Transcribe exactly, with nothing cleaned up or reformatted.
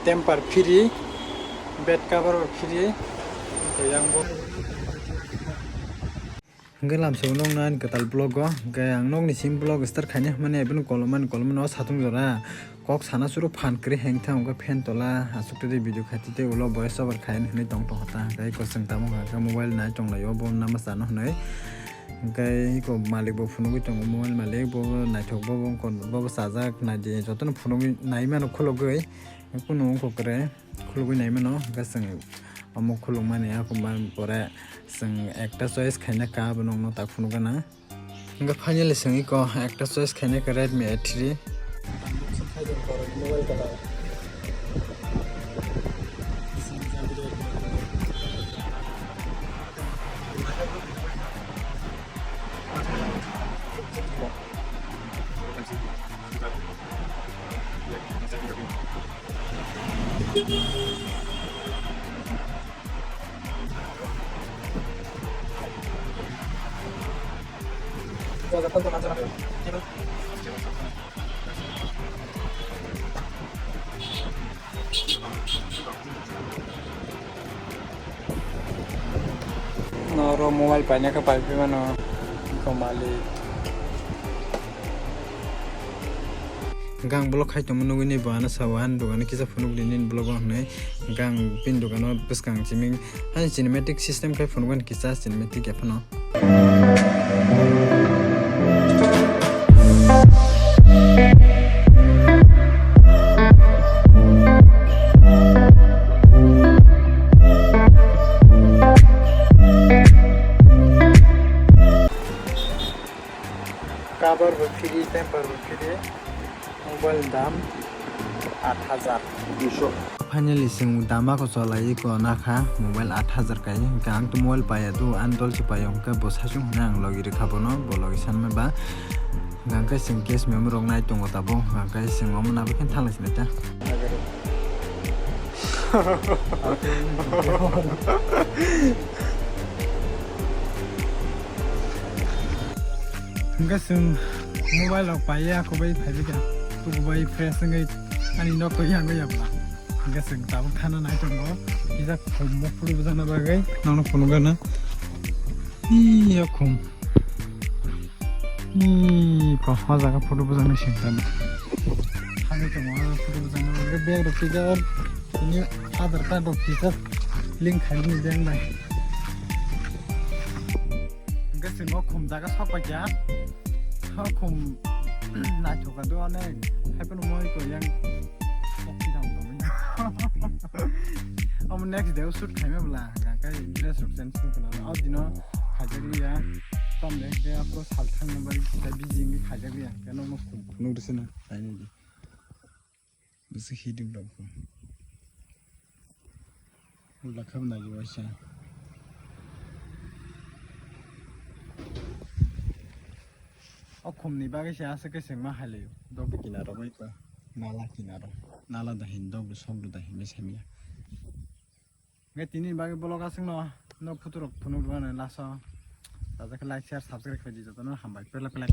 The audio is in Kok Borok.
Temper free, bed cover bo free. Hwnkhe lamsao nokno ani kwtal vlog o, hwnkhe ang nokni simi vlog start khaina hwnmani, eboni kolomani kolomani o satung jora kok sana suru phan kwrwi hengthang, hwnkhe fan tola aswk twi video khaitwi tei ulo voice over khaina hwnwi tong tong kha ta, hwnkhe eko chwng tamo hwnka khe mobile nai tong lai o, bo nama chano hwnwi. Hwnkhe eko malik bo phunugwi tongo, mobile malik bo naithok, bo bo chajak naidi, jotono phunugwi nai mano khulugwi. Kunu wngkha kwrwi khulugwi naimano, hwnkhe chwng omo khulukmani, akuma pore chwng ekta choice khaina kha, abono wngno tak phunukgana. Hwnkhe finally chwng eko ekta choice khaina kha Redmi A three. Noro mobile paina khe pai phi mano, eko malik. Gang vlog khai tongma nugwi ni bo ano sao, ani dogano kisa phunuk di nini vlog o hwnwi. Gang bini dogano bwskang chiming, ani cinematic system khai phunukgani kisa cinematic ya phano. Cover bo free, temper bo free. Mobile dam aat hajar duiso. Finally, chwng dama ko cholai ko nakha mobile aat hajar kai. Hwnkhe ang to mobile paiya do, ang dol se paiya, hwnkhe bo sasung hwnwi ang logi rwkha bono, bo logi sanma ba. Hwnkhe chwng cash memo rok nai tongo tabuk, hwnkhe chwng omo nabwi khe thanglai sinai ta. Hwnkhe chwng mobile rok paiya, ako bai phaibai kha, tuku bai fresh wngwi ani nok o yang ya bla. Hwnkhe chwng tabuk thana nai tongo, kisa khum mo phuru bwjakna bagwi nokno phunukgana. Iyo khum. Ih, ko, o jaga photo bwjaknai sing tamo. Thangwi tongo, o photo bwjaknai bagwi bag rok kisa, tini Aadhaar card rok kisa link khaimani bag bai. Hwnkhe chwng o khum jaga sok paikha. O khum naithok kha do, onek hai phano moi ko yang. Omo next day o shoot khaima bwla, hwnkhe dress rok change wngkha na. O dino khaijak liya, tamle hwnkhe aphuru sal thangna bagwi kisa busy wngwi khaijak liya, hwnkhe nokno phunuk rwsina nainani. Bwswk hiding rok bo. Ulo khe bo naiwi waisa. O khumni bagwi se aswk khe chwngma hai laio. Dogni kinaro bai kha. Nala kinaro. Nala da hin dogni sokdo da hinwi samiya. Hwnkhe tini bagwi vlog aswkno. Nok photo rok phunuk rwmani laso. Sajak khe like, share, subscribe khlai di jotono hambai. Pela pela.